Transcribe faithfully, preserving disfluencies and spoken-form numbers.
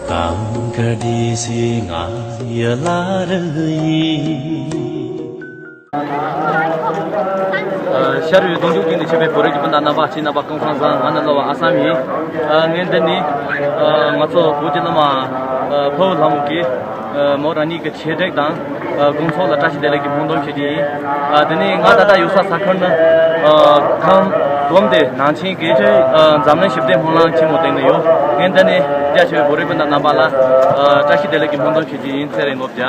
གངས་དཀར་ལྡན་སའི་ང་ཡི་བླ་རི་ཡིན། ཨ། ཤར་བའི་གདུང་རྒྱུད་ཀྱི་ནི་ཆེ་བའི་བོད་རིགས་ཀྱི་སྤུན་ཟླ་རྣམ་པ་ཁྱེད་རྣམ་པ་སྐུ་ཁམས་བཟང་། ང་ནི་བློ་བ་ཨ་བསམ་ཡིན། ཨ། ངས་འདི་ནི་ཨ་ང་ཚོ་བོད་ཀྱི་སློབ་མ་ཨ་ཕུ་བོ་ལྷ་མོ་གིས་ཨ་མོ་རང་ཉིད་ཀྱི་ཆེད་སྒྲིག་དང་ཨ་དགོང་ཚོགས་ལ་བཀྲ་ཤིས་བདེ་ལེགས་ཀྱི་སྨོན་འདུན་ཞུ་རྒྱུ་ཡིན། ཨ། དེ་ནས་ང་ད་ལྟ་ཡོད་ས་ས་ཁུལ་ནི་ཨ་ཁམས་སྒྲོམ་སྡེ་ནང་ཆེན་གྱི་ཨ་འཛམ་གླིང་ཞི་བདེ་སྨོན་ལམ་ཆེན་མོ་སྟེང་ན་ཡོད། ངས་འདི་ནས་རྒྱ་ཆེ་བའི་བོད་རིགས་སྤུན་ཟླ་རྣམ་པ་ལ་ཨ་བཀྲ་ཤིས་བདེ་ལེགས་ཀྱི་སྨོན་འདུན་ཞུ་རྒྱུ་ཡིན། ཚེ་རིང་ལོ་བརྒྱ།